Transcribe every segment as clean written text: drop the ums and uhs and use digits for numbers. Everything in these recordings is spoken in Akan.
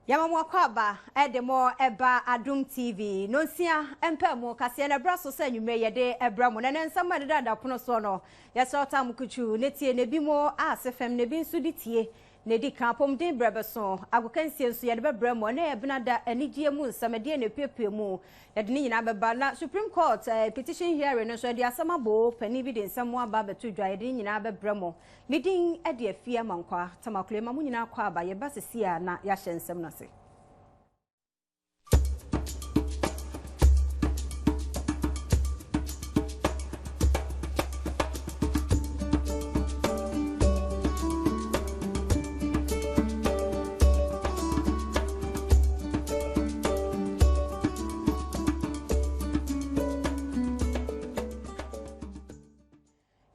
Yɛma mo akwaaba de mo ba Adom TV nonsia mpɛ mu kaseɛ na ɛbra so sɛ anwummerɛ yɛde ɛbrɛ mo na ɛnɛ nsɛm a ɛdeda da pono soɔ no yɛsrɛ ɔtaa mo kutu ne tie na ebi mo ase fam na ebi nso de tie na edi kan apɔmuden brɛ bɛso agokansie nso yɛde bɛbrɛ mo ɛnɛ yɛ benada anigyeɛ mu nsɛm ɛdeɛ na epuepue mu yɛde ne nyinaa bɛba na Supreme Court eh, petition hearing no nso ɛde asɛm aboo panin bi de nsɛm aba abɛto dwa yɛde ne nyinaa bɛbrɛ mo. Me din de Afie Amankwaa Tamakloe ma mo nyinaa kɔ aba, yɛba sisi a na yɛahyɛ nsɛm no ase.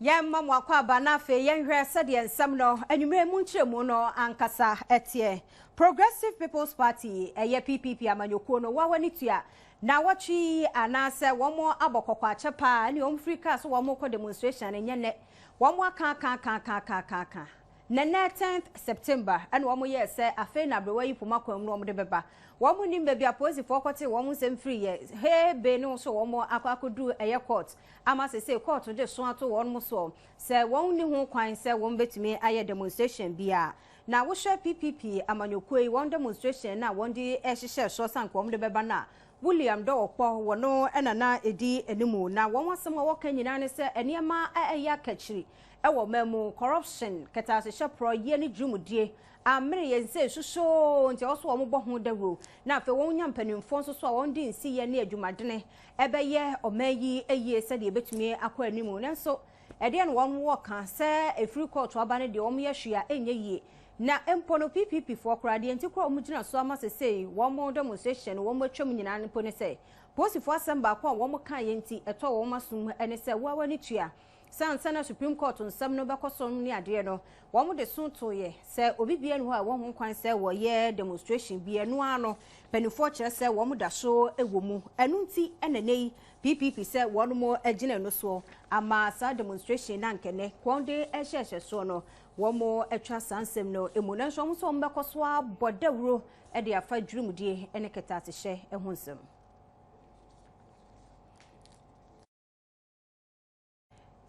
Yɛmma mo akwaaba na afei yɛnhwɛ sɛdeɛ nsɛm no anwummerɛ mu nkyerɛmu no ankasa teɛ. Progressive People's Party, ɛyɛ PPP amanyɔkuo no, wawa ne tua naawɔtwe yi anaasɛ wɔn abɔ kɔkɔ akyɛ paa ɛne wɔn firi kaa so wɔn rekɔ demonstration no nyɛ nnɛ. Wɔn aka aka aka aka aka aka aka. Na nnɛ tenth September ɛna wɔn yɛɛ sɛ afei na aberewa yi poma kwan mu na wɔn de bɛba. Wɔn nnim baabi a apolisifoɔ kɔtee wɔn nsɛm firiiɛ. Hee be no nso wɔn akɔ akɔduru ɛyɛ court ama sesei kɔɔto de so ato wɔn soɔ sɛ wɔn nni ho kwan sɛ wɔn bɛtumi ayɛ demonstration biara. Na wohwɛ PPP amanyɔkuo yi wɔn demonstration no a wɔn de hyehyɛɛ soɔ sɛ anka wɔn de bɛba no a, William Dɔwɔkpɔ wɔ no na na ɛdi animu. Na wɔn asɛm a wɔka nyinaa ne sɛ nneɛma a ɛyɛ akakyiri wɔ ɔman mu, corruption, kɛtɛasehyɛ porɔ, yie ne dwumudie amene yɛn sɛ susoo nti ɛwɔ so wɔn bɔ ho dawuro na afei wɔn nya mpanimfoɔ nso so a wɔn de nsiyɛ ne adwumadene ɛbɛyɛ ɔman yi yie sɛdeɛ ɛbɛtumi akɔ anim. Nanso ɛdeɛn na wɔn wɔ ka sɛ ɛfiri kɔɔto aba no deɛ wɔn yɛ hwee a ɛnyɛ yie. Na mpo no PPP foɔ koraa deɛ nti koraa wɔn gyina so ama sesei wɔn demonstration no wɔn atwam nyinaa no mpo ne sɛ polisifoɔ asɛm baako a wɔn kaeɛ nti ɛtɔɔ wɔn asom ne sɛ wo a w'ani tua Sɛ ansa na Supreme Court nsɛm no bɛkɔ so ne adeɛ no, wɔn de so toeɛ sɛ obi biara nni hɔ a ɛwɔ ho kwan sɛ wɔyɛ demonstration bi, ɛno ara no mpaninfoɔ kyerɛ sɛ wɔn da so wɔ mu. Ɛno nti na ɛnɛ yi PPP sɛ wɔn agyina ɛno soɔ ama saa demonstration no anka ɛnɛ wɔn de rehyɛhyɛ soɔ no wɔn atwa saa nsɛm no mu. Nanso wɔn nso wɔn bɛkɔ so abɔ dawuro de afa dwirimdie ne kɛtɛasehyɛ ho nsɛm.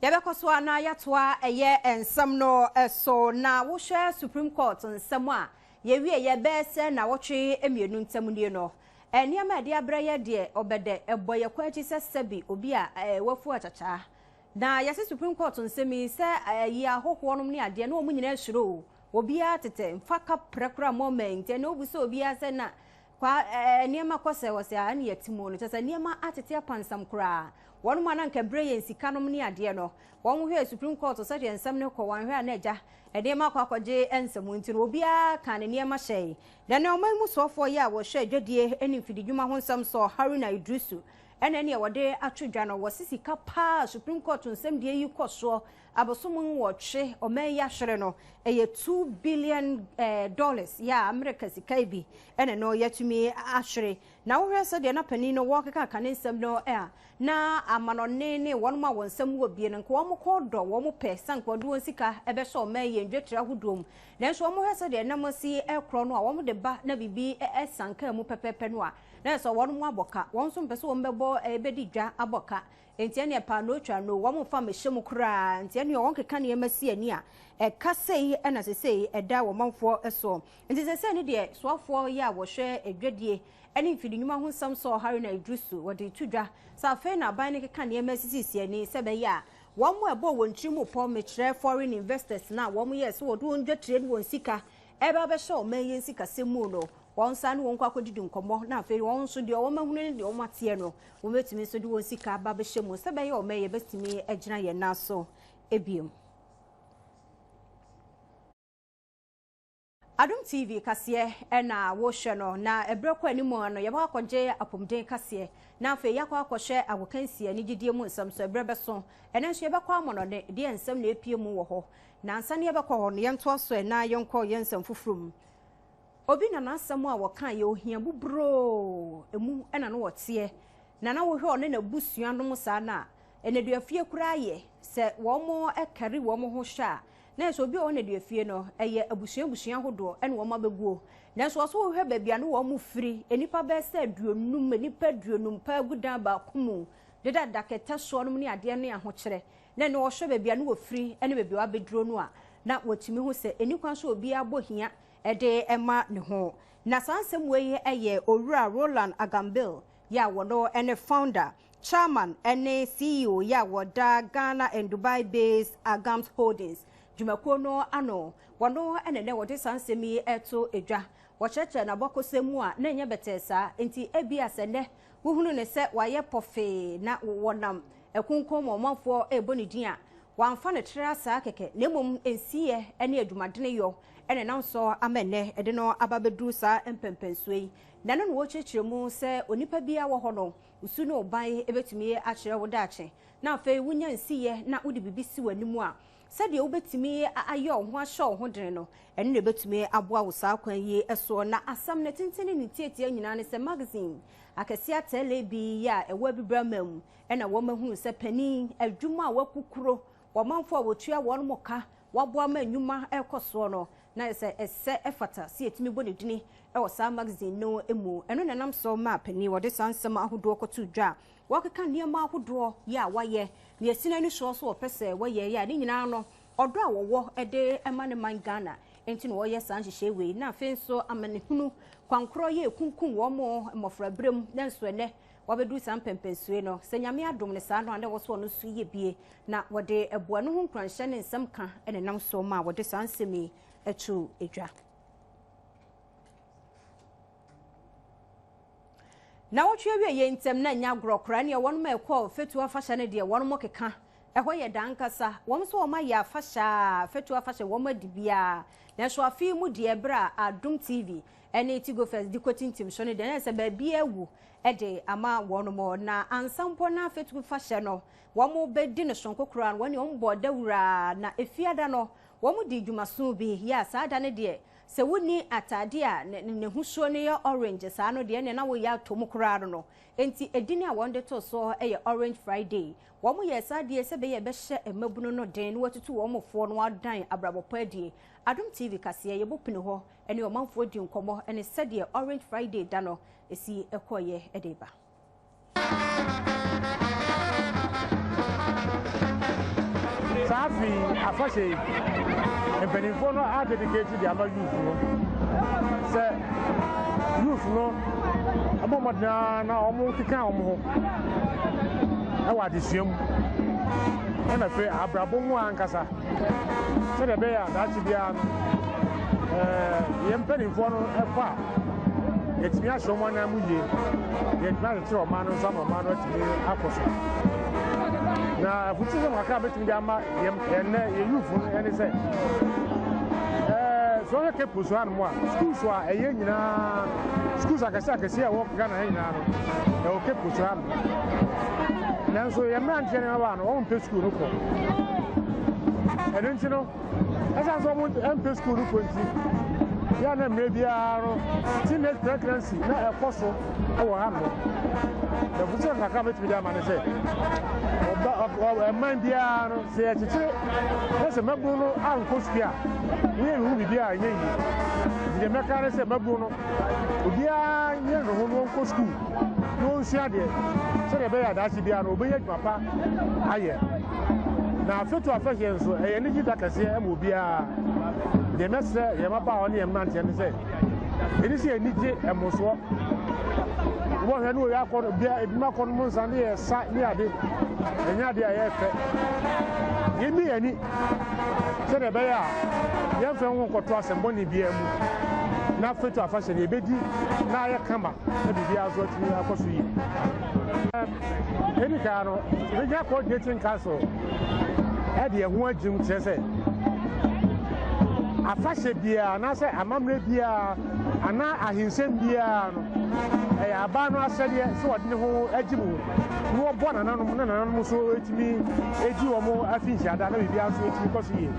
Yɛbɛkɔ so a na yɛatoa ɛyɛ nsɛm no so. Na wohwɛ Supreme Court nsɛm a yɛwie yɛ bɛyɛ sɛ nnawɔtwe mmienu ntam nie no, nneɛma a ɛde abrɛ yɛ deɛ ɔbɛdɛ ɛbɔ yɛ kɔn akyi sɛ sɛbi obi a wafu akyakyaa. Na yɛse Supreme Court nsɛm yi sɛ ayi ahɔhoɔ nom ne adeɛ na wɔn nyinaa suro o. Obiara tetɛ mfa ka prɛ koraa mmɔ ɔman nti ɛnna wobu sɛ obiara sɛ na Kwa eh, nneɛma kɔ sɛ ɔsɛ a ɛne yɛte mu no, kyerɛ sɛ nneɛma atete apansam koraa. Wɔnom a na anka bere yɛn sika nom ne adeɛ no, wɔn hwɛɛ Supreme Court sɛdeɛ nsɛm no kɔ, wɔanhwɛ a na agya nneɛma akɔ akɔgye nsam nti no, obiara kaa ne nneɛma hyɛe. Na ɛnnɛ ɔman mu soɔfoɔ yi a wɔhwɛ adwadie ne mfididwuma ho nsɛm soɔ, Haruna Iddrisu, ɛna ɛneɛ wɔde ato dwa no, wɔse sika paa a Supreme Court nsɛmdie yi kɔ soɔ Abosom nwɔtwe ɔman yi ahwere no ɛyɛ 2 billion dollars yɛ a Amerika sika yi bi ɛna no yɛatumi ahwere. Na wohwɛ sɛdeɛ na panin no wɔkeka ne nsɛm no a na amanɔne ne wɔn a wɔn nsɛm wɔ bie no nka wɔn kɔn dɔ wɔn pɛ sɛ nka wɔde wɔn sika ɛbɛhyɛ ɔman yi ndwetire ahodoɔ mu. Nanso wɔn hwɛ sɛdeɛ nam si ɛkorɔ no a wɔn de ba na biribi ɛsanka mu pɛpɛɛpɛ no a na sɛ wɔn abɔ ka wɔn nso mpɛ sɛ wɔn bɛbɔ ɛbɛdi dwa abɔ ka. Nti ɛneɛ paanoo twa no wɔn mfa mmɛhyɛ mu koraa. Nti ɛneɛ wɔn keka nneɛma si ani a ɛka sei ɛna sesei ɛda wɔn manfoɔ soɔ. Nti sesei no deɛ soafoɔ yi a wɔhwɛ adwadie ɛne mfidinwuma ho nsɛm soɔ Haruna Iddrisu wɔde to dwa sɛ afei na aban no keka nneɛma asisisi ani sɛ ɛbɛyɛ a wɔn a ɛbɔɔ wɔn tiri mu pɔ mekyerɛ foreign investors no a wɔn yɛɛ sɛ wɔde wɔn dwatire ne wɔn sika ɛba abɛhyɛ ɔman yi nsikasɛm mu no wɔn nsa ne wɔn kɔ akɔdidi nkɔmmɔ na afei wɔn nso deɛ wɔn ahunu ne deɛ wɔn ateɛ no wɔbɛtumi nso de wɔn sika aba abɛhyɛ mu sɛ ɛbɛyɛ ɔman yi yɛbɛtumi agyina yɛn nan so ebiem. Adom TV kaseɛ ɛna wohwɛ no na ɛberɛ kɔ anim no yɛbɛkɔ akɔgye apɔmuden kaseɛ na afei yɛakɔ akɔhwɛ agokansie ne gyidie mu nsɛm so ɛberɛ bɛso ɛno nso yɛbɛkɔ amɔnɔne deɛ nsɛm na epie mu wɔ hɔ na ansa ne yɛbɛkɔ hɔ no yɛntoa so ɛna yɛnkɔ yɛn nsɛm foforɔ mu. Obi na n'asɛm a wɔka yɛ ohia buburoo emu ɛna no wɔteɛ na na wohwɛ ɔne n'abusua nom saa na ɛnɛduafie koraa yɛ sɛ wɔn ɛkari wɔn ho hwɛ a. Na ɛsɛ obi a ɔwɔ nneduafie no, ɛyɛ abusua abusua ahodoɔ ɛna wɔn abɛguo. Nanso ɔsɛ wohwɛ baabi a ne wɔn firi, nnipa bɛyɛ sɛ 50, nnipa 50 paa gu dan baako mu, dedada kɛtɛ soɔ nom ne adeɛ ne ahokyerɛ. Na ɛno ɔhwɛ baabi a ne wɔfiri ne baabi a wɔabɛduro no a, na wɔtumi hu sɛ ɛni kwan sɛ obiara bɔ hia de ma ne ho. Na saa nsɛm wei yɛ Owura Roland Agambill yɛ a wɔno ne founder, chairman ne CEO yɛ a wɔda Ghana and Dubai based Agams Holdings dwumakuo no ano. Wɔno na nnɛ wɔde saa nsɛm yi reto dwa. Wɔkyerɛkyerɛ n'abakɔsɛm mu a na ɛnyɛ bɛtɛɛ saa, enti ebia sɛ nnɛ wohunu no sɛ wayɛ pɔfee na wɔnam ɛkonkɔn mu ɔmanfoɔ rebɔ ne din a, wɔamfa no tra saa kɛkɛ, na mmom nsiyɛ ne adwumadeneyɔ na ɛnam so ama nnɛ ɛde no aba abɛduru saa mpɛnpɛnsoɔ yi. Na ɛno na wɔkyerɛkyerɛ mu sɛ onipa biara wɔ hɔ no, wo su ne wo ban bɛtumi akyerɛ wo daakye. Na afei wonya nsiyɛ na wode biribi si w'anim a, sɛdeɛ wobɛtumi ayɛ wo ho ahyɛ wo ho den no, ɛno na ɛbɛtumi aboa wo saa kwan yi soɔ. Na asɛm no tenten ne ne tiatia nyinaa ne sɛ magazine akɛseɛ atɛlɛ bi yi a ɛwɔ Abibirama mu na wɔahunu sɛ panin adwuma a wakukuro, ɔmanfoɔ a wɔtua wɔn mo ka, waboa ma nnwuma rekɔ soɔ no, na ayɛ sɛ ɛsɛ ɛfata sɛ yɛtumi bɔ ne dini wɔ saa magazine no mu. Ɛno na ɛnam so maa panin wɔde saa nsɛm ahodoɔ kɔtoo dwa a wɔkeka nneɛma ahodoɔ yɛ a wayɛ, nea ɛsi n'ani soɔ nso wɔpɛ sɛ wɔyɛ yɛ a ne nyinaa no ɔdɔ a wɔwɔ de ma ne man Ghana nti na wɔyɛ saa nhyehyɛe wei. Na afei nso amanehunu kwankorɔ yɛ ekunkum wɔn mmɔfraberɛ mu, nanso ɛnnɛ wɔabɛduru saa mpɛmpɛnsoe no, sɛ Nyame adom no saa no a na ɛwɔ sɛ ɔno nso yɛ bie na wɔde ɛboa no ho nkuranhyɛ ne nsɛm ka na ɛnam so ma wɔde saa nsɛm yi to dwa. Na wɔtwe awie yɛ ntɛm na nya agorɔ koraa neɛ wɔn ma ɛkɔɔ fetu afahyɛ no deɛ wɔn mo keka ɛhɔ yɛ da ankasa. Wɔn nso wɔn ayɛ afahyɛ a fetu afahyɛ wɔn adi biara, nanso afe yi mu deɛ ɛberɛ a Adom TV ne Tigo First de kɔtintim so no deɛ na ɛsɛ baabi awu de ama wɔn mo. Na ansa mpo na fetu fahyɛ no wɔn bɛdi no sonko koraa no, wɔn wɔn bɔ dawura na efiada no wɔn di dwumaso bi yɛ a saa da no deɛ sɛ wonni ataade a ne ho no yɛ orange saa no deɛ ne na woyɛ ato mu koraa no. Enti edin a wɔn de to so yɛ Orange Friday. Wɔn yɛ saa adeɛ sɛ bɛyɛ bɛhyɛ mmabunu no den na wɔatutu wɔn foɔ no adan abrabɔpɔ adie. Adom TV kaseɛ yɛbɔ pini hɔ ne ɔmanfoɔ di nkɔmmɔ ne sɛdeɛ Orange Friday da no esi ɛkɔɔyɛ de ba. Saa afei afahyɛ yi, mpanimfoɔ no adedicate de ama youth no sɛ youth no ɛbɔ mmɔden ara na wɔn keka wɔn ho ɛwɔ adesua mu ɛna afei abrabɔ mu ankasa sɛdeɛ ɛbɛyɛ a daakye biara no yɛn mpanimfoɔ no ɛkɔ a yɛtumi ahyɛ wɔn anan mu yie, yɛtumi akyekyere ɔman no nso ama ɔman no atumi akɔ so. Na afutusɛm kakra a mɛtumi de ama yɛn ɛnnɛ yɛn youth no ɛne sɛ sɛ ɔhwɛ Cape Coast hanom a, schools a ɛyɛ nyinaa, schools akɛse akɛse a ɛwɔ Ghana ha nyinaa no ɛwɔ Cape Coast hanom. Nanso yɛn mmeranteɛ ne mmabaa no wɔn mpɛ school no kɔ. Ɛno nti no, ɛsiane sɛ wɔn mpɛ school no kɔ nti, yɛ na mmerɛ biara no teenage pregnancy na ɛkɔ so wɔ ha no. Afutuo kakra mɛtumi de ama ne sɛ ɔman biara no sɛ yɛkyekyere na sɛ mmabunu no ankɔ sukuu a, woyɛ ne ho biribi a ɛnyɛ yie. Nti deɛ mɛka ne sɛ mmabunu no obiara nyɛ ne ho na ɔnkɔ sukuu na ɔnsua adeɛ sɛdeɛ ɛbɛyɛ a daakye biara no ɔbɛnya adwuma pa ayɛ. Na afeto afahyɛ nso ɛyɛ anigye da kɛseɛ ma obiara. Deɛ mɛsrɛ yɛn mmabaawa ne yɛn mmeranteɛ ne sɛ ɛni sɛ yɛn ani gye mmosoɔ. Wobɛhwɛ ne wɔyɛ akɔ bia ebinom akɔ nom nsa ne yɛ sa ne ade, ɛnyɛ adeɛ a ɛyɛ fɛ. Yɛmmi yɛn ani sɛdeɛ ɛbɛyɛ a yɛmfa ho nkɔto asɛmmɔne biara mu na feto afahyɛ no yɛbɛdi na ayɛ kama na biribiara nso atumi akɔ so yie. Ɛdi kan no, Regional Coordinating Council ɛde ɛho agyim kyerɛ sɛ afahyɛ biara anaasɛ amammerɛ biara anaa ahensɛm biara no ɛyɛ aban no asɛdeɛ sɛ wɔde ne ho agye mu na wɔbɔ nananom na nananom nso ɛtumi ɛdi wɔn afinhyiada na biribiara nso ɛtumi kɔ so yie.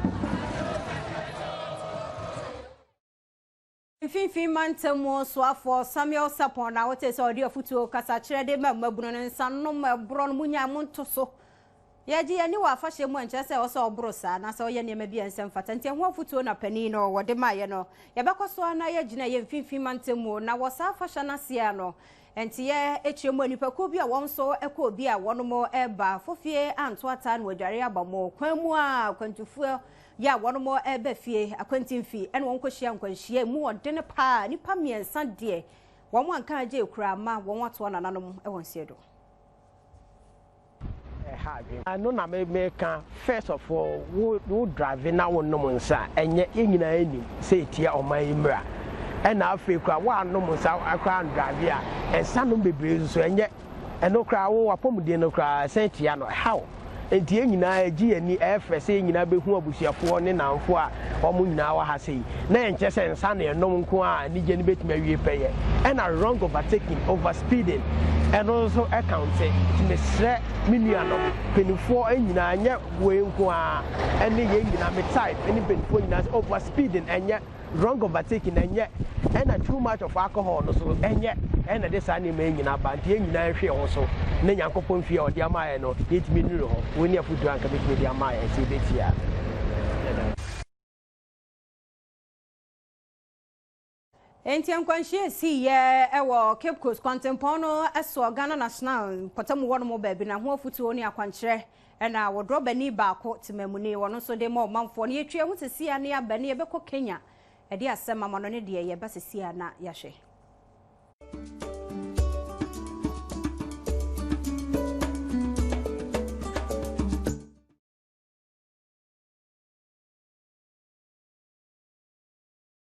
Mfimfini Mantam mu soafoɔ Samuel Sarpong na wote sɛ ɔde afotuo kasakyerɛ de ma mmabunu no nsa nom ɛborɔ no munyae monto so. Yɛgye yɛn ani wɔ afahyɛ mu a ɛnkyerɛ sɛ ɛwɔ sɛ ɔboro saa anaasɛ ɔyɛ nneɛma bi a ɛnsɛ mfata. Nti ɛho afotuo na panin no wɔde maeɛ no, yɛbɛkɔ so ara na yɛagyina yɛn mfimfini mantam mu. Na wɔ saa afahyɛ no ase ara no, nteɛ kyerɛ mu a nnipakuo bi a wɔn nso kɔ obi a wɔnom reba fofie anto ataa na wɔadware aba mo kwan mu a akwantufoɔ yi a wɔnom reba fie akwantinfi ɛna wɔn kɔhyia nkwanhyia mu ɔdene paa nnipa mmiɛnsa deɛ wɔn anka agye koraa ma wɔn atoa nananom wɔ nseɛ do. Ɛha adwene. Ɛno na me meka first of all wo wo drive na wo nom nsa a ɛnyɛ yɛn nyinaa nim sɛ ɛtia ɔman yi mmra ɛna afei koraa woanom nsa koraa andrive a nsa nom bebree nso ɛnyɛ ɛno koraa wo wapɔmuden no koraa ɛsɛn tia no ɛha wo nti yɛn nyinaa ɛgye yɛn ani ɛyɛ fɛ sɛ yɛn nyinaa bɛhu abusuafoɔ ne nnamfoɔ a wɔn nyinaa wɔ ha sei na ɛnkyɛ sɛ nsa na ɛnom nko a anigye no bɛtumi awie pɛyɛ ɛna wrong overtaking over speeding ɛno nso ɛkaunte nti mesrɛ me nuanom mpanimfoɔ nyinaa nyɛ wei nko a ɛne yɛn nyinaa me type ɛne mpanimfoɔ nyinaa sɛ over speeding ɛnyɛ Wrong overtaking ɛnyɛ, ɛna too much of alcohol no so ɛnyɛ, ɛna ɛde saa nneɛma yi nyinaa ba. Nti yɛn nyinaa nhwɛ yɛn ho so na Nyankopɔn fie a ɔde ama yɛn no, yɛntumi nnuru hɔ. Wei ne afotuo a anka mɛtumi de ama yɛn sɛ yɛbɛtie a. Yɛda ase. Enti nkwanhyia a esiiɛ wɔ Cape Coast kwantempɔn no soɔ Ghana National mpɔtam hɔ nom baabi no ho afutuo ne akwankyerɛ na wɔdrɔbani baako temamuni ɔno nso de ma ɔmanfoɔ no. Yɛtwi ɛho sesie a na yɛaba ne yɛbɛkɔ Kenya ɛde asɛm ama no ne deɛ yɛba sesie a na yɛahwɛ.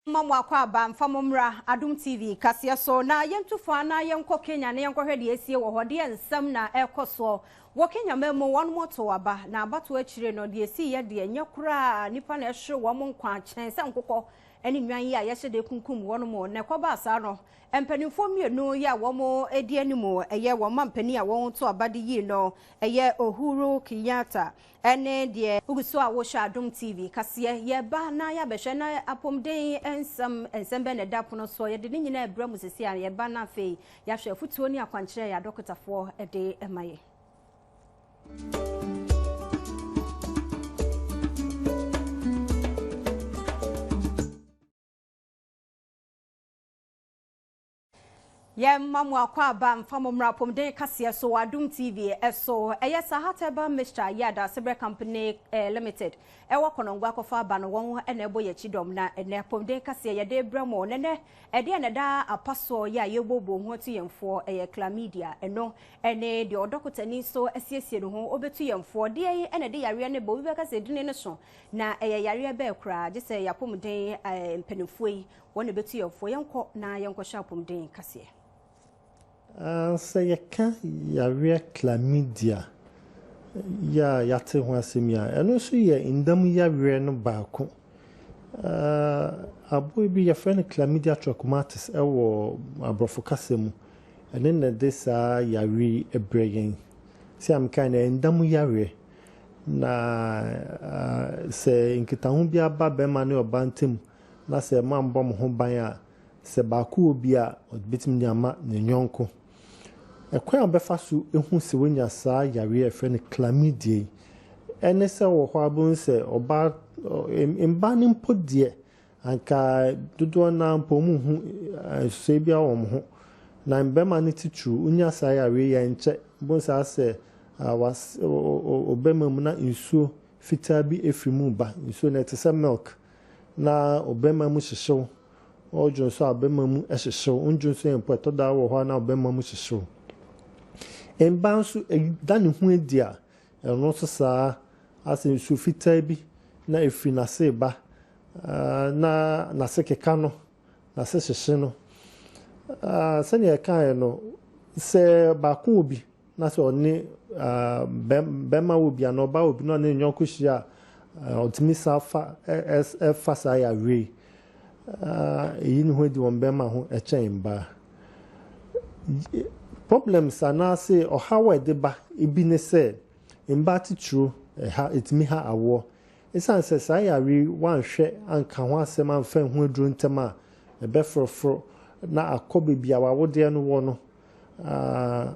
Mma mo akwaaba mfa mo mmra Adom TV kaseɛ so na yɛntu fa na yɛnkɔ Kenya na yɛnkɔhwɛ deɛ ɛresie wɔ hɔ. Deɛ nsɛm na ɛrekɔ soɔ wɔ Kenya man mu, wɔnom too aba na abatoɔ akyire no deɛ ɛsiiɛ deɛ nyɛ koraa, nnipa na ɛhwere wɔn nkwa kyɛn sɛ nkokɔ ne nnwan yi a yɛhyɛ da kunkum wɔnom. Na ɛkɔbaa saa no, mpanimfoɔ mmienu yi a wɔn di anim, ɛyɛ wɔn mampanin a wɔn too aba de yii no, ɛyɛ Uhuru Kenyatta Ɛne deɛ wogu so a wohwɛ Adom TV kaseɛ. Yɛba na yɛabɛhwɛ na apomden nsɛm, nsɛm bɛn na ɛda pono soɔ. Yɛde ne nyinaa rebrɛ mo seesei a yɛba na afei yɛahwɛ afutuo ne akwankyerɛ a yɛn adɔkotafoɔ de ma yɛn. Yɛmma mo akwaaba mfa mo mmra apomden kaseɛ so wɔ Adom TV so. Ɛyɛ Sahat Herbal Mixture yɛ a Daasebrɛ Company Limited ɛwɔ Konongo akɔfa aba no, wɔn na ɛbɔ yɛn akyi dɔm. Na ɛnnɛ apomden kaseɛ yɛde rebrɛ mo. Na ɛnnɛ ɛdeɛn na ɛda apa soɔ yɛ a yɛrebobɔ ho atu yɛn foɔ? Ɛyɛ Chlamydia. Ɛno ne deɛ ɔdɔkotani nso asiesie ne ho ɔbɛtu yɛn foɔ. Deɛn na ɛde yareɛ no ba? Obi bɛka sɛ edini no so. Na ɛyɛ yareɛ bɛɛ koraa? Gye sɛ yɛn apomuden mpanimfoɔ yi Wɔn na ɛbɛtu yɛn fo. Yɛnkɔ na yɛnkɔhyɛ apɔmuden kaseɛ. Sɛ yɛka yareɛ chlamydia yi a yɛate ho asɛm yi a, ɛno nso yɛ nda mu yareɛ no baako. Aboa bi yɛfrɛ no chlamydia trachomatis wɔ aborɔfo kasa mu. Ɛno na ɛde saa yareɛ yi brɛ yɛn. Sɛnea mekae no, ɛyɛ nda mu yareɛ. Na sɛ nkitaho bi aba barima ne ɔbaa ntam na sɛ moammɔ mo ho ban a, sɛ baako wɔ bi a, ɔbɛtumi de ama ne yɔnko. Ɛkwan a wobɛfa so ahu sɛ woanya saa yareɛ a yɛfrɛ no chlamydia yi, ɛne sɛ wɔ hɔ a wobɛhu sɛ ɔbaa, mmaa no mpo deɛ, anka dodoɔ no ara mpo wɔnhu nsusuiɛ biara wɔ wɔn ho. Na mmarima no titiriw, wonya saa yareɛ yi a, ɛnkyɛ, wobɛhu sɛ asɛ ɔbarima mu na nsuo fitaa bi firi mu reba. Nsuo no, ɛte sɛ milk. Na ɔbarima mu hyehyew. Ɔdwo nso a ɔbarima mu hyehyew. Wondwo nso yɛ mpo ɛtɔ da wɔ hɔ a na ɔbarima mu hyehyew. Mmaa nso da ne ho adi a, ɛno nso saa asɛ nsuo fitaa bi na ɛfiri n'ase reba na n'ase keka no, n'ase hyehye no. Sɛnea yɛkaeɛ no, sɛ baako wɔ bi na sɛ ɔne bɛrima wɔ bi anaa ɔbaa wɔ bi na ɔne ne yɔnko hyia a, ɔtumi san fa ɛfa saa yareɛ yi. Ɛyi ne ho adi wɔ mbɛrima ho kyɛn mbaa. Problems anaasɛ ɔhaw a ɛde ba bi ne sɛ mbaa titiriw ɛha ɛtumi ha awoɔ. Esiane sɛ saa yareɛ yi woanhwɛ anka ho asɛm amfa anhu aduro ntɛm a, ɛbɛforoforo na akɔ baabi a w'awodeɛ no wɔ no.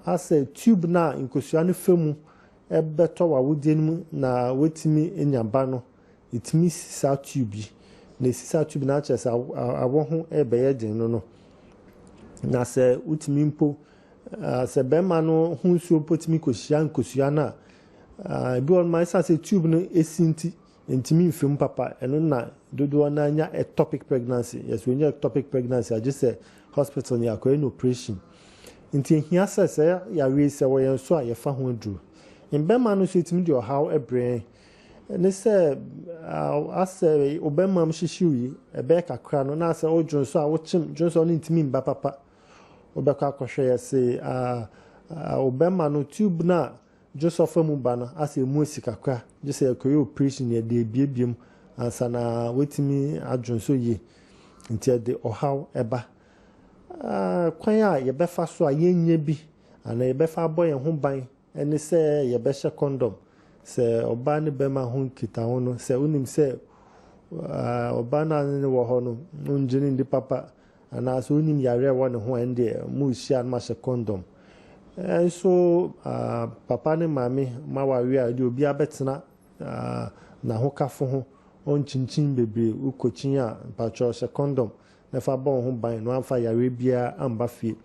Asɛ tube no a nkosua no fa mu bɛtɔ w'awodeɛ no mu na woatumi anya ba no, ɛtumi si saa tube yi. Na ɛsi saa tube no akyerɛ sɛ awɔ ho rebɛyɛ den no no. Na sɛ wotumi mpo, sɛ bɛrima no ho nsuo mpo tumi kɔhyia nkosua no a, ebi wɔ hɔ nom a ɛsiane sɛ tube no si nti, Ntumi mfi mu papa, ɛno na dodoɔ no ara nya ectopic pregnancy. Yɛsɛ onya ectopic pregnancy a, gye sɛ hospital no yɛakɔyɛ no operation. Nti ehia sɛ saa yareɛ yi sɛ ɛwɔ yɛn so a yɛfa ho aduro. Mbɛma no nso ɛtumi de ɔhaw brɛ yɛn. Ne sɛ asɛ obɛma mu hyehyew yi, ɛbɛyɛ kakra no na asɛ wodwonsɔ a wokyem, dwonsɔ no ntumi mba papa. Wobɛkɔ akɔhwɛ yɛse obɛma no tube no a Dwonsɔ fa mu ba no asɛ emu asi kakra gye sɛ yɛkɔyɛ operation yɛde abiebie mu ansa na watumi adwonsɔ yie nti ɛde ɔhaw ɛba. Kwan a yɛbɛfa so a yɛnnya bi anaa yɛbɛfa abɔ yɛn ho ban ne sɛ yɛbɛhyɛ kɔndɔm. Sɛ ɔbaa ne bɛrima ho nkitaho no sɛ wonim sɛ ɔbaa no a ne ne wɔ hɔ no wongye no ndi papa Anaa sɛ onim yareɛ a ɛwɔ ne ho a, ɛndeɛ morehyia no moahyɛ kɔndɔm. Nso papa ne maame moaware a, ɛdeɛ obiara bɛtena n'ahokafo ho, ɔnkyinkyin bebree. Wokɔkyin a, mpakyɛw hyɛ kɔndɔm na fa bɔ wo ho ban na woamfa yareɛ biara amba fie.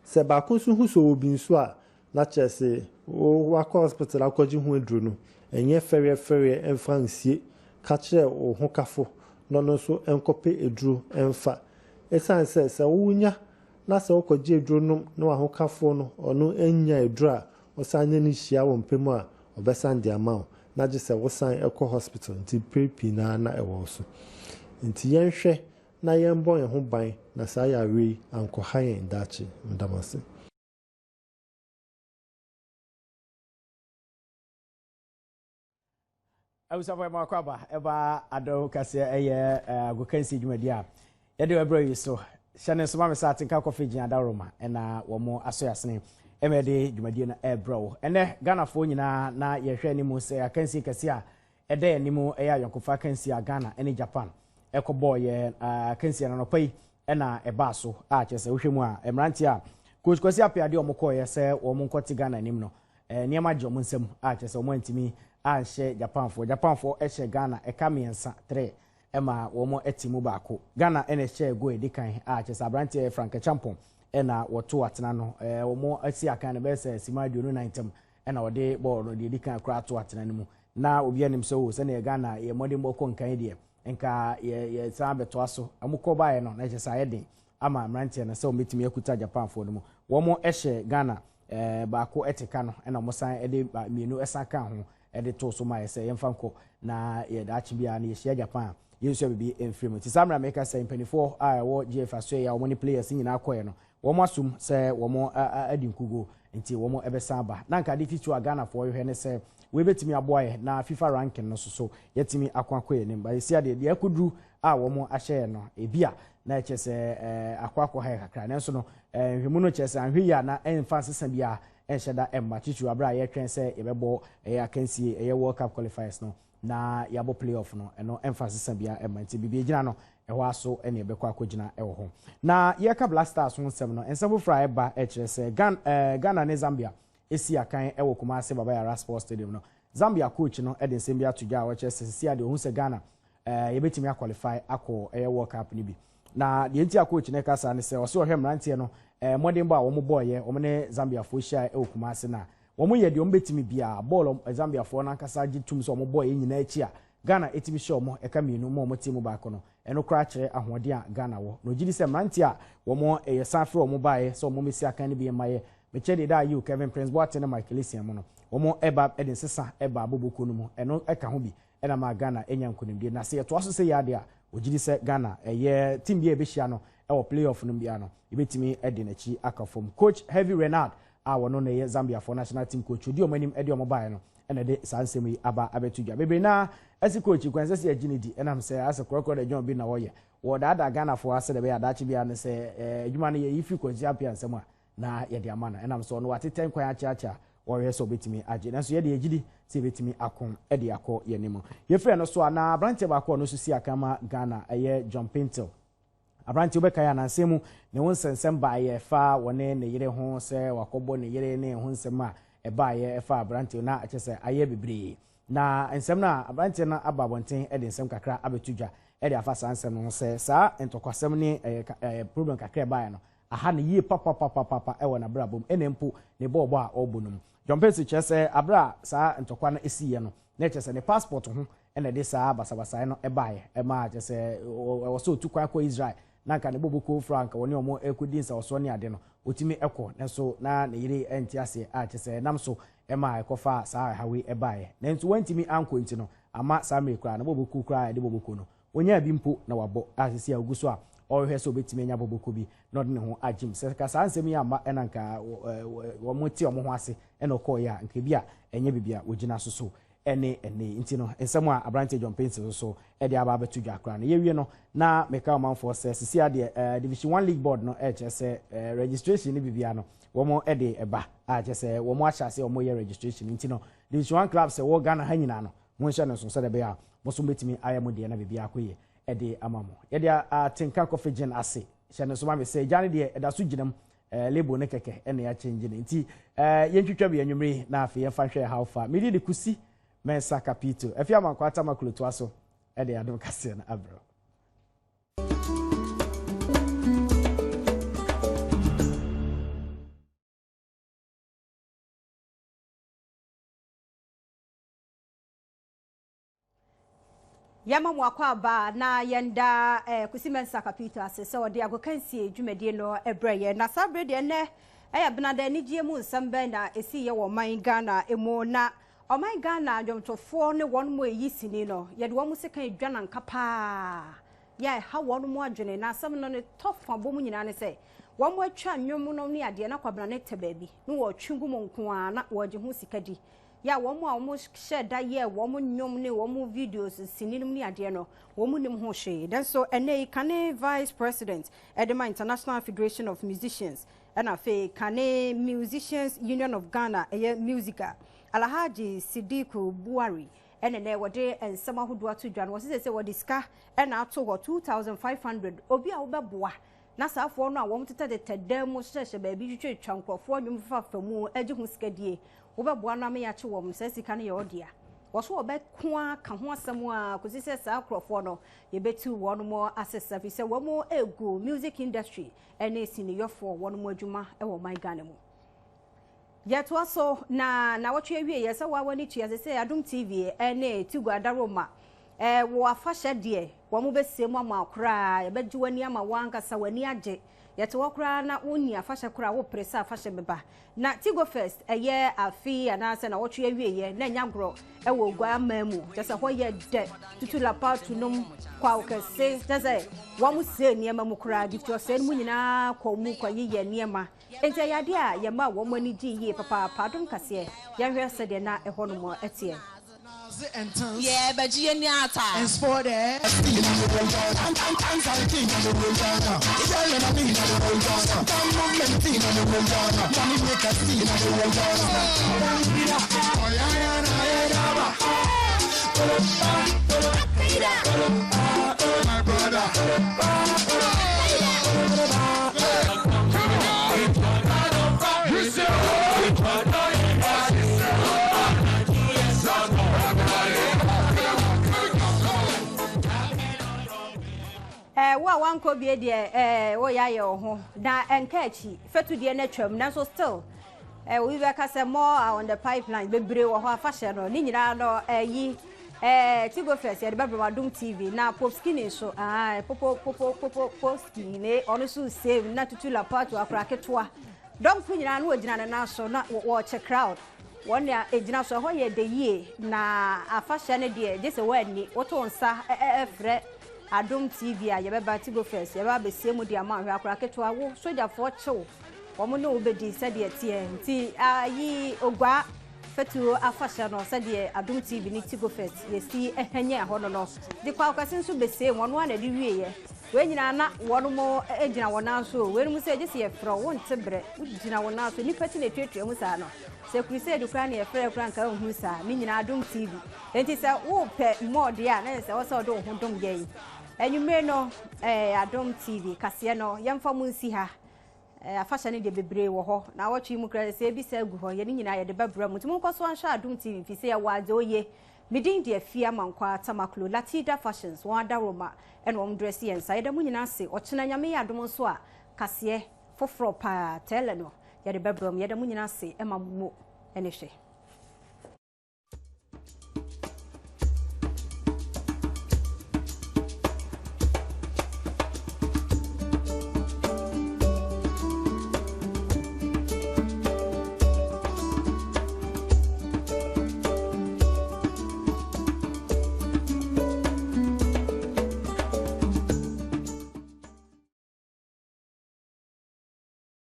Sɛ baako nso hu sɛ ɔwɔ bi nso a, Na kyerɛ se wo wakɔ hospital akɔgye ho aduro no, ɛnyɛ fɛreɛ fɛreɛ mfa nsie, ka kyerɛ wo hokafo na ɔno nso nkɔpɛ aduro mfa. Ɛsiane sɛ sɛ wo nya na sɛ wokɔgye aduro nom na w'ahokafoɔ no ɔno nnya aduro a ɔsan ne no hyia wɔ mpa mu a, ɔbɛsan de ama wo na gye sɛ wosan kɔ hospital nti pere pii no ara na ɛwɔ wo so. Nti yɛnhwɛ na yɛnbɔ yɛn ho ban na saa yareɛ yi ankɔha yɛn daakye. Meda mo ase. Abusuafo ɛma akɔ aba ɛba adɔw kaseɛ ɛyɛ agokansi dwumadi a yɛde ɛbrɛ yi so hyɛ ne nsoma me sɛ atenka kɔfe gyina adaworoma ɛna wɔn aso yasene ɛma yɛde dwumadie no ɛbrɛ wo ɛnɛ Ghanafoɔ nyinaa na yɛhwɛ anim sɛ akansie kɛse a Ɛda yɛn anim yɛ ayɔnkofa akansie a Ghana ne Japan kɔbɔɔ yɛn akansie no anɔpa yi na ɛbaa so a kyerɛ sɛ wohwɛ mu a mmeranteɛ a Coach Kwasi Appiah de wɔn kɔeɛ sɛ wɔn nkɔte Ghana anim no nneɛma gye wɔn nsam a kyerɛ sɛ wɔn antumi anhyɛ Japanfoɔ. Japanfoɔ hyɛ Ghana ɛka mmiɛnsa, three, ma wɔn te mu baako. Ghana na ɛhyɛɛ goal a ɛdi kan a kyerɛ sɛ aberanteɛ Frank Acheampong na wɔtoo atena no. Wɔn asi akan no bɛyɛ sɛ sima 24 ntam na ɔde bɔɔl no deɛ ɛdi kan koraa to atena no mu. Na obiara nim sɛ o sɛdeɛ Ghana yɛ mmɔdenbɔ kɔ nkan deɛ nka yɛ yɛsan bɛtoa so. Wɔn kɔ baeɛ no na kyerɛ sɛ ayɛ den ama mmeranteɛ no sɛ wɔbɛtumi akuta Japanfoɔ no mu. Wɔn hyɛ Ghana eh, baako te ka no ɛna wɔn san de mmienu san ka ho de too so ma yɛ sɛ yɛmfa nkɔ na yɛ daakye biara no yɛhyia Japan a yɛnsua biribi mfiri mu. Nti saa mmerɛ a meka sɛ mpanimfoɔ a ɛwɔ GF asoɛeɛ a wɔn ne players nyinaa kɔɛ no Wɔn asom sɛ wɔn adi nkuguo nti wɔn bɛsan aba. Na anka ade titiriw a Ghanafoɔ hwehwɛ ne sɛ wei bɛtumi aboa yɛ na FIFA ranking no nso so yɛatumi ako akɔ yɛn anim. But seesei adeɛ deɛ akɔduru a wɔn ahyɛ yɛn no ebia na ɛkyerɛ sɛ akɔ akɔha yɛ kakra. Nanso no nhwɛmu no kyerɛ sɛ anhwɛ yie a na ɛmfa nsesa biara ɛnhyɛ da mma titiriw aberɛ a yɛretwɛn sɛ yɛbɛbɔ ɛyɛ akansie ɛyɛ World Cup qualifiers no. na yɛabɔ play off no, ɛno ɛmfa nsesa biara mma nti biribi egyina no ɛhɔ ara so na ɛbɛkɔ akɔgyina wɔ hɔ. Na yɛreka Black Stars ho nsɛm no, nsɛm foforɔ a ɛba kyerɛ sɛ Ghan, eh, Ghana ne Zambia si akan wɔ Kumasi Baba Yara Sports Stadium no. Zambia coach no de nsɛm bi ato dwa a ɔkyerɛ sɛ sisi a deɛ ɔhu sɛ Ghana eh, yɛbɛtumi aqualify akɔ ɛyɛ World Cup no bi. Na deɛ nti a coach no ka saa ne sɛ ɔsɛ ɔhwɛ mmeranteɛ no eh, mmɔdenbɔ a wɔn bɔɔyɛ wɔn ne Zambiafoɔ hyiaeɛ wɔ Kumasi no a Wɔyɛ deɛ wɔbɛtumi biara. Bɔɔl a Zambiafoɔ no ankasa gye tom sɛ wɔbɔeɛ nyinaa akyi a Ghana tumi hyɛ wɔn ɛka mmienu ma wɔte mu baako no, ɛno koraa kyerɛ ahoɔden a Ghana wɔ. Na ɔgye di sɛ mmeranteɛ a wɔn yɛsan frɛ wɔn baeɛ sɛ wɔmmɛsi akan no bi mma yɛ Mekyɛ Deda Ayew, Kevin Prince Boateng ne Michael Essien mu no, wɔn ba de nsesa baa bɔbɔkuo no mu. Ɛno ka ho bi na ɛmaa Ghana nya nkunimdie. Na sɛ yɛtoa so sei ara deɛ a, ɔgye di sɛ Ghana ɛyɛ team bi a yɛbɛhyia no wɔ play-off no mu biara no, yɛbɛtumi de n'akyi aka fam. Coach Hervey Renard a ɔno na ɛyɛ Zambiafoɔ national team coach, ɔdi wɔn anim de wɔn baeɛ no na ɛde saa nsɛm yi aba abɛto dwa. Bebree no ara asi coach yi kwan sɛ sɛ yɛgye no di ɛnam sɛ asɛ korɔkorɔ da adwuma bi na ɔyɛ. Wɔdaadaa Ghanafoɔ ara sɛdeɛ ɛbɛyɛ a daakye biara no sɛ adwuma no yɛyi firi Kwasi Appiah nsam a na yɛde ama no ɛnam sɛ ɔno watetɛ nkwan akyeakyea a wɔhwɛ sɛ ɔbɛtumi agye. Nanso yɛde yɛgye di sɛ yɛbɛtumi ako de akɔ yɛn anim. Yɛfiri ɛno so a na aberanteɛ baako a ɔno nso si akan ma Ghana ɛyɛ John Paintsil. Aberante, wobɛkae a nnansa mu ne ho nsɛnsɛm baeɛ fa wɔne ne yere ho sɛ wakɔbɔ ne yere ne ɛho nsɛm a ɛbaeɛ ɛfa aberanteɛ na kyerɛ sɛ ayɛ bebree. Na nsɛm no a aberanteɛ no aba abɔnten de nsɛm kakra abɛto dwa de afa saa nsɛm no ho sɛ saa ntɔkwasɛm ne ɛyɛ problem kakra ɛbaeɛ no aha no yie papapapapa ɛwɔ n'abrabɔ mu ɛna mpo ne bɔɔbɔ a ɔrebɔ no mu. John Paintsil kyerɛ sɛ abere a saa ntɔkwa no esiiɛ no na kyerɛ sɛ ne passport ho ɛna ɛde saa basabasaeɛ no ɛbaeɛ ɛma kyerɛ sɛ ɛwɔ sɛ otu kwan kɔ Israel na nka ne bɔbɔ fra nka wɔne wɔn ɛkɔdi nsawɔsoɔ ne ade no otumi ɛkɔ, nanso na ne yere ɛnte aseɛ a kyerɛ sɛ ɛnam so ɛma ɛkɔfa saa ɛhawe ɛbaeɛ, nanso wɔntumi ankɔ nti no ama saa mmiri koraa na bɔbɔ koraa ɛde bɔbɔ no onyaa bi mpo na wabɔ a sisi a ogu so a ɔrehwɛ sɛ obetumi anya bɔbɔko bi na ɔde ne ho agyim sɛ ka saa nsɛm yi ama ɛna nka wɔn te wɔn ho ase ɛna ɔkɔɔyɛ a nka bi a ɛnyɛ bibi a wɔgyina so so ɛne ɛne nti no nsɛm a aberante John Paintsil so ɛde aba abɛto dwa koraa no yɛwie no na meka ɔmanfoɔ sɛ sisi adeɛ Division 1 League Board no ɛkyerɛ sɛ registration ne bibia no wɔn ɛde ɛba a kyerɛ sɛ wɔn ahyɛ ase wɔn yɛ registration nti no Division 1 clubs ɛwɔ Ghana ha nyinaa no mo nhyɛ no nso sɛdeɛ ɛbɛyɛ a mo nso mbɛtumi ayɛ mo deɛ na biribi akɔ yie ɛde ama mo. Yɛde atenka kɔfe gyen ase hyɛ no nso ma me sɛ gya no deɛ ɛda so gyina mu label ne kɛkɛ ɛna yɛakyɛngye no nti yɛntwitwa bi anwummere na afei yɛmfa nhwɛ how far mede de Kusi Mɛnsa Kapito afi Amankwa Atama kulotoa so ɛde Adom Kaseɛ no abrɛ. Yɛma mo akɔ aba na yɛnda Kusi Mɛnsa Kapito ase sɛ ɔde agokansie dwumadie no ɛbrɛ yɛn. Na saa berɛ deɛ nnɛ ɛyɛ benada, anigyeɛ mu nsɛm bɛn na ɛsi yɛ wɔ ɔman Ghana mu? Na ɔman Ghana nnwomtofoɔ ne wɔn mu ɛyi sini no, yɛde wɔn mu sika edwa nanka paa yɛ ɛha wɔn mu adwene. Na asɛm no ne tɔ fa bɔ mu nyinaa ne sɛ wɔn mu atwa nnwom no ne adeɛ na kwabena ne tɛ baabi na wɔtwe gu mu nko ara na wɔgye ho sika di yɛ a wɔn a wɔn hyɛ da yɛ wɔn nnwom ne wɔn videos sini nom ne adeɛ no wɔn mu nim ho hwee. Nanso ɛnɛ yi kane vice president ɛde ma International Federation of Musicians ɛna afei kane Musicians Union of Ghana ɛyɛ MUSIGA, Alhaji Sidiku Buari, ɛna nɛ wɔde nsɛm ahodoɔ ato dwa no wɔsɛ sɛ wɔde sika ɛna ato hɔ 2500 obi a wobɛboa na saafoɔ no a wɔn tetɛtetɛ dan mu hyehyɛ baabi twitwitwa nkurɔfoɔ nnwom fafa mu agye ho sika die wobɛboa no ama yɛakye wɔn saa sika no yɛ ɔdea wɔso wɔbɛko a ka ho asɛm a kòsi sɛ saa nkurɔfoɔ no yɛbɛtu wɔn mo asesa fi sɛ wɔn mo egu music industry ɛne siniyɔfoɔ wɔn mo adwuma ɛwɔ ɔman Ghana mu. Yɛtoa so na nawɔtwe awie yɛ sɛ wɔawa ne tua sɛ sɛ Adom TV ɛne Tigo Adaroma wɔ afahyɛ deɛ wɔn mo bɛsie mu ama koraa yɛbɛgye w'ani ama wɔn ankasa w'ani agye. Yɛte hɔ koraa na wonni afahyɛ koraa wopere sɛ afahyɛ bɛba na Tigo First ɛyɛ afi anaasɛ na wɔtwe awie yɛ na ɛnya gorɔ ɛwɔ ogua aman mu kyɛ sɛ hɔ yɛ dɛ tutu lapaatu nom kwaw kɛse kyɛ sɛ wɔn mo sie nneɛma mu koraa Gift ɔsɛe no mu nyinaa kɔ mu kɔ yeyɛ nneɛma nti ɛyɛ adeɛ a yɛma wɔn ani gye yie papaapa. Adom Kaseɛ yɛnhwɛ sɛdeɛ na ɛhɔ nom ɛteɛ. Yeah, but you need And sport eh. My brother. Wo a wankɔ bie deɛ woyɛ ayɛ wo ho na ɛnka akyi fɛtu deɛ no atwam, nanso still obi bɛka sɛ more are on the pipeline, bebree wɔ hɔ afahyɛ no ne nyinaa no ɛyi Tigo First yɛde bɛbrɛ Adom TV na Pop Skinny nso popo popo popo Pop Skinny ɔno nso save na tutu lapato akora ketewa dɔmfo nyinaa no wɔgyina ne nan so na wɔkyɛ crowd wɔn nea ɛgyina so ɛhɔ yɛ de yie. Na afahyɛ no deɛ gye sɛ wɔanni woto nsa ɛfrɛ Adom TV a yɛbɛba Tigo First yɛbɛba abɛsie mu de ama ahwɛ akora ketewa wo sogyafoɔ kyew wɔn ne wo bɛdi sɛdeɛ teɛ nti ayi ogua fɛtuo afahyɛ no sɛdeɛ Adom TV ne Tigo First yɛsi ɛhɛnyɛ hɔ no de kɔ akɔsi nso bɛsie wɔn a na ɛde wieɛ wei nyinaa na wɔn mo gyina wɔn nan so. Wei mu sɛ gye sɛ yɛfrɛ wo nte brɛ wogyina wɔn nan so nipa ti na etuatua mu saa no sɛ crusade koraa na yɛfrɛ koraa nka nhunu saa ne nyinaa Adom TV nti sɛ wopɛ mmɔɔdeɛ a na yɛ sɛ wɔsɛ ɔde wo ho dom yɛn anwummere no Adom TV kaseɛ no yɛmfa mu nsi ha. Afahyɛ no deɛ bebree wɔ hɔ. Naawɔtwe yi mu koraa sɛ ebi saa gu hɔ. Yɛn nyinaa yɛde bɛbrɛ mo. Nti monkɔ so anhwɛ Adom TV firi sɛ yɛwɔ adze oye. Me din de Afia Mankwaa Tamaklo, Latida Fashions, wɔn adaworoma na wɔn dresse yɛn nsa. Yɛda mo nyinaa ase. Ɔkyena Nyame yɛ adom nso a, kaseɛ foforɔ paa, tɛlɛ no, yɛde bɛbrɛ mo. Yɛda mo nyinaa ase ma mo ne hwɛ.